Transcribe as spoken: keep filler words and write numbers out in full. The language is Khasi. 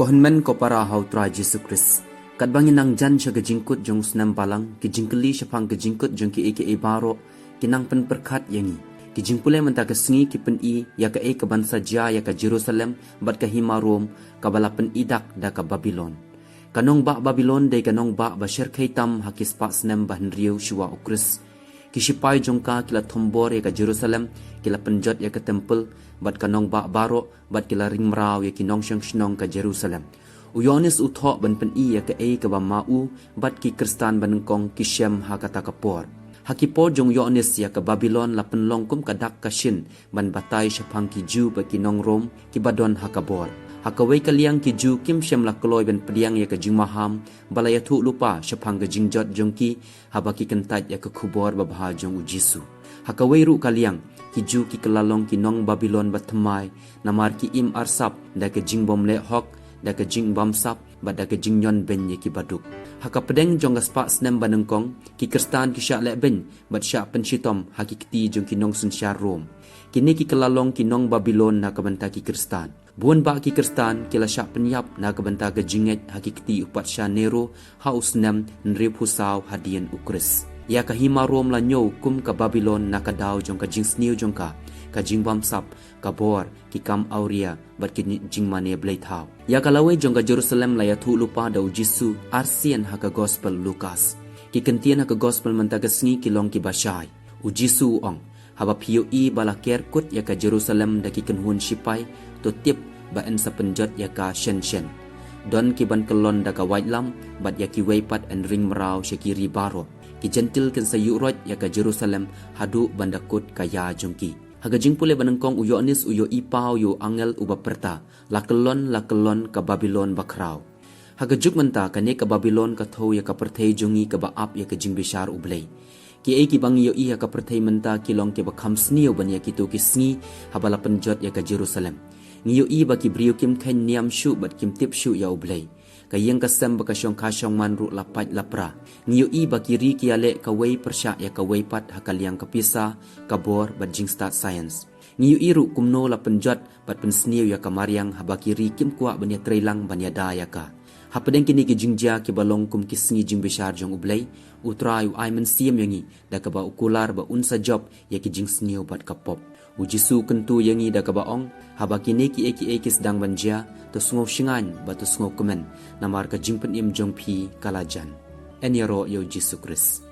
Ko hynmen ko para ha U Trai Jisu Khrist. Katba ngi nang jan sha ka jingkut jong u snem balang, ki jingkylli shaphang ka jingkut jong kiei kiei baroh ki nang pynpyrkhat ïa ngi. Ki jingpule mynta ka sngi ki pyni ïa kaei kaban sa jia ïa ka Jerusalem bad ka hima Rom kaba la pyni dak da ka Babilon. Ka nongbah Babilon dei ka nongbah ba shyrkhei tam ha ki spah snem ba hynriew shuwa U Khrist. Ki shipai jong ka ki la thombor ïa ka Jerusalem, ki la pynjot ïa ka templ bad ka nongbah baroh, bad ki la ring mraw ïa ki nongshong shnong ka Jerusalem. U Ïoannis u thoh ban pyni ïa kaei kaba ma u bad ki Khristan ba nyngkong ki shem ha kata ka por. Ha ki por jong u Ïoannis ïa ka Babilon la pynlong kum ka dak ka shin ban batai shaphang ki Jiw bad ki nong Rom kiba don ha ka bor. Ha kawei ka liang ki Jiw kim shym la kloi ban pdiang ïa ka jingmaham ba la ïathuh lypa shaphang ka jingjot jong ki haba ki kyntait ïa ka khubor babha jong U Jisu. Ha kawei ruh ka liang, ki Jiw ki kylla long ki nong Babilon bathymmai, namar ki im arsap da ka jingbym leh hok, da ka jingbamsap bad da ka jingñion beiñ ïa ki baduk. Ha ka pdeng jong ka spah snem ba nyngkong, ki Khristan ki shah leh beiñ bad shah pynshitom ha ki kti jong ki nongsynshar Rom. Kine ki kylla long ki nong Babilon na ka bynta ki Khristan. Bun bah ki Khristan ki la shah pynïap na ka bynta ka jingngeit ha ki kti u patsha Nero ha u snem hynriewphew saw hadien U Khrist. Ïa ka hima Rom la ñiew kum ka Babilon na ka daw jong ka jingsniew jong ka, ka jingbamsap, ka bor, ki kam awria bad ki jingmane bleithaw. Ïa ka lawei jong ka Jerusalem la ïathuh lypa da U Jisu arsien ha ka Gospel Lukas. Ki kyntien ha ka Gospel mynta ka sngi ki long kiba shai. U Jisu u ong, haba phi ïohi ba la ker kut ïa ka Jerusalem da ki kynhun shipai, to tip ba yn sa pynjot ïa ka shen shen. Don ki ban kyllon da ka waitlam bad ïa kiwei pat yn ring mraw sha ki ri baroh. Ki Jentil kin sa ïuh roit ïa ka Jerusalem haduh ban da kut ka ïa jong ki. Ha ka jingpule ba nyngkong u Ïoannis u ïohi paw ïa u angel uba pyrta, la kyllon, la kyllon ka Babilon bakhraw. Ha ka juk mynta kane ka Babilon ka thew ïa ka pyrthei jong ngi kaba ap ïa ka jingbishar U Blei. Kiei kiba ngi ïohi ha ka pyrthei mynta ki long kiba kham sniew ban ïa kito ki sngi haba la pynjot ïa ka Jerusalem. Ngi ïohi ba ki briew kim kheiñ niam shuh bad kim tip shuh ïa U Blei. Ka ïing ka sem ba ka shongkha shongman ruh la pait la pra. Ngi ïohi ba ki ri ki ïaleh kawei pyrshah ïa kawei pat ha ka liang ka pisa, ka bor bad jingstad science. Ngi ïohi ruh kumno la pynjot bad pynsniew ïa ka mariang haba ki ri kim kwah ban ïatreilang ban ïada ïa ka. Hapdeng kine ki jingjia kiba long kum ki sngi jingbishar jong U Blei, U Trai u ai mynsiem ïa ngi da kaba u kular ba un sa jop ïa ki jingsniew bad ka pop. U Jisu u kyntu ïa ngi da kaba ong, haba kine kiei kiei ki sdang ban jia, to sngew shngaiñ bad to sngewkmen, namar ka jingpynim jong phi ka la jan. Yn ïaroh ïa U Jisu Khrist.